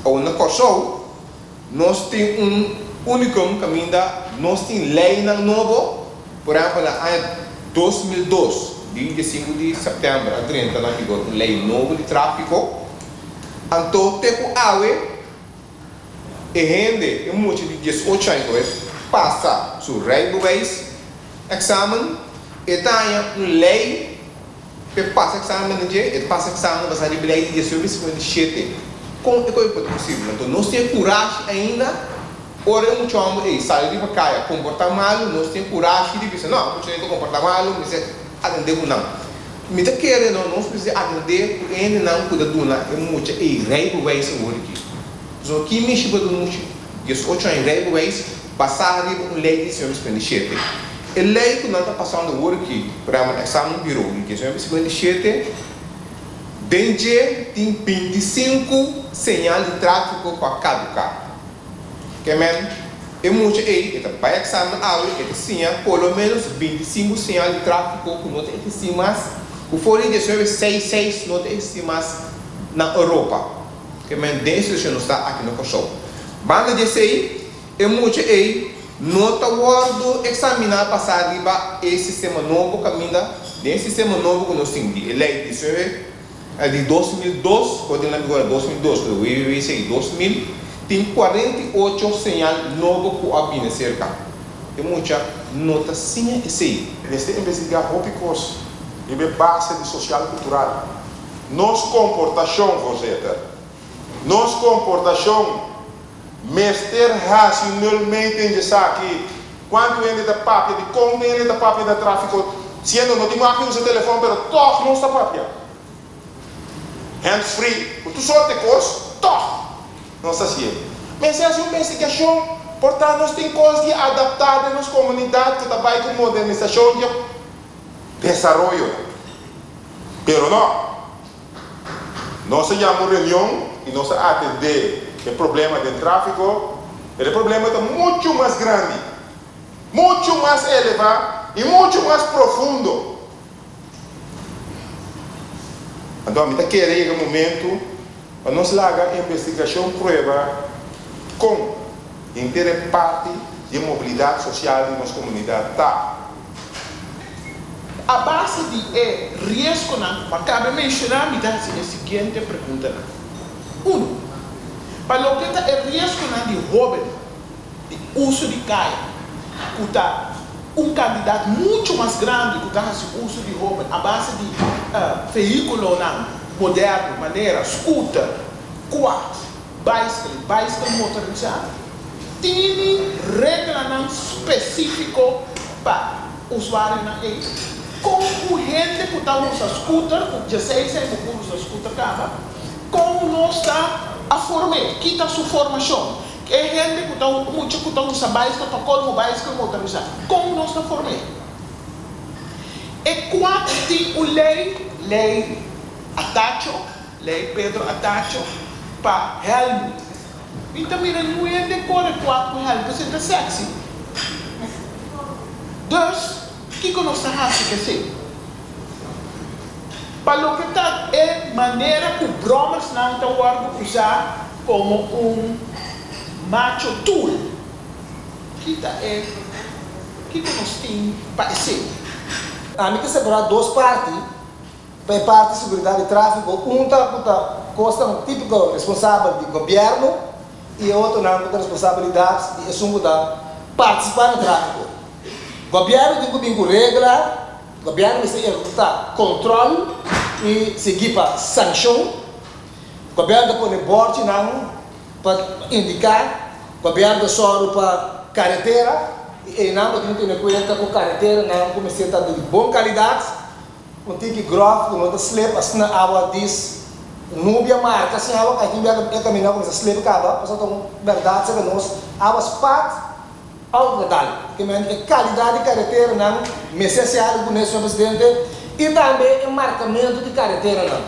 Awor na Kòrsou nos tin un unikum kaminda nos tin leinan nobo, por ehèmpel na aña 2002, dia 25 di sèptèmber a drenta na vigor un lei nobo di tráfiko, anto te ku awe e hende, e mucha di 18 aña ku a pasa su rijbewijs èksamen, e ta haña un lei P'e pasa examen den dje, e ta pasa examen basá riba lei di 1957. Kon e koe por ta posibel? Anto nos tin e kurashi ainda ora e mucha hòmber ei sali riba kaya komportá malu, nos tin e kurashi di bisa, no, e mucha ei ta komportá malu, mester atendé ku nan. Mi ta kere no, nos mester atendé ku e hendenan ku ta duna e mucha ei rijbewijs awor aki. Pasobra ki mishi bo ta duna un mucha 18 aña rijbewijs basá riba un lei di 1957? E lei ku nan ta pasando awor aki, por ehèmpel examen bureau di 1957, den dje tin 25 señal di tráfiko ku a kaduká. Ke men, e mucha ei e ta bai examen awe, e ta siña por lo ménos 25 señal di tráfiko ku no ta eksistí mas, ku for di 1966 no ta eksistí mas na Europa. Ke men, den e situashon nos ta aki na Kòrsou. Banda di esei, e mucha ei no ta wòrdu eksaminá pasá riba e sistema nobo kaminda den e sistema nobo ku nos tin di e lei 19 di 2002 ku a den na vigor na 2002 ku ta WWC 2000 tin 48 señal nobo ku a bini serka. E mucha no ta siña esei. Mester investigá hopi kos riba e base di sosial kultural. Nos komportashon, voorzitter. Nos komportashon mester hasi un nulmeting di esaki. Kuantu hende ta papia di kon hende ta papia na tráfiko siendo no tin mag di usa telefòn pero tòg nos ta papia. Hands free ku tur sorte kos tòg nos ta hasié. Mester hasi un investigashon por ta nos tin kos di adaptá den nos komunidat ku ta bai ku modernisashon di desaroyonan. Pero no. Nos a yama un reunion y nos a atende e problema den trafico, pero e problema ta mucho mas grandi, mucho mas eleva y mucho mas profundo. Anto mi ta kere yega momento pa nos laga investigacion prueba con henter e parti di e mobilidad social di nos comunidad ta. A base di e riesgonan ku a kabe menshoná mi ta hasi e siguiente preguntanan. Unu, Pa loke ta e riesgonan di hóbennan di uso di kaya ku ta un kantidat muchu mas grandi ku ta hasi uso di hóben a base di vehíkulonan moderno manera scooter, quad, Baiskel i baiskel motorisá tini reglanan spesífiko pa usuarionan ei. Kon ku hende ku ta usa skuter, ku djeseis aña ku por usa skuter kaba, kon nos ta a form'é? Ki ta su formashon? E hende ku ta mucha ku ta usa baiskel pa kolmo baiskel motorisá, kon nos ta form'é? E kuat tin un lei, lei Atacho. Lei Pedro Atacho pa hèlmu. Mi ta mira niun hende kore kuat ku hèlmu pasobra e ta sèksi. Dus, kiko nos ta hasi ku esei? Pa loke ta e manera ku bròmersnan ta wòrdu usá komo un macho tool, ki ta e kiko nos tin pa esei? Ami ta separá dos parti Pa e parti seguridat di tráfiko, un ta ku ta kosnan típiko responsabel di gobièrnu i e otronan ku ta responsabilidat di esun ku ta partisipá na tráfiko. Gobièrnu tin ku bin ku regla, gobièrnu mester ehekutá kontròl i sigui pa sankshon. Gobièrnu ta pone bòrchinan pa indiká, gobièrnu ta sòru pa karetera i einan bo tin ku tene kuenta ku kareteranan ku mester ta di bon kalidat. Un tiki gròf ku no ta slep asina awa dis nubia marka sin awa kai tin bia e kaminda kuminsa slep kaba pasobra ta un bèrdat serka nos awa spat outo ta dal ke men e kalidat di kareteranan mester hasi algu kuné señor presidente i tambe e markamentu di kareteranan.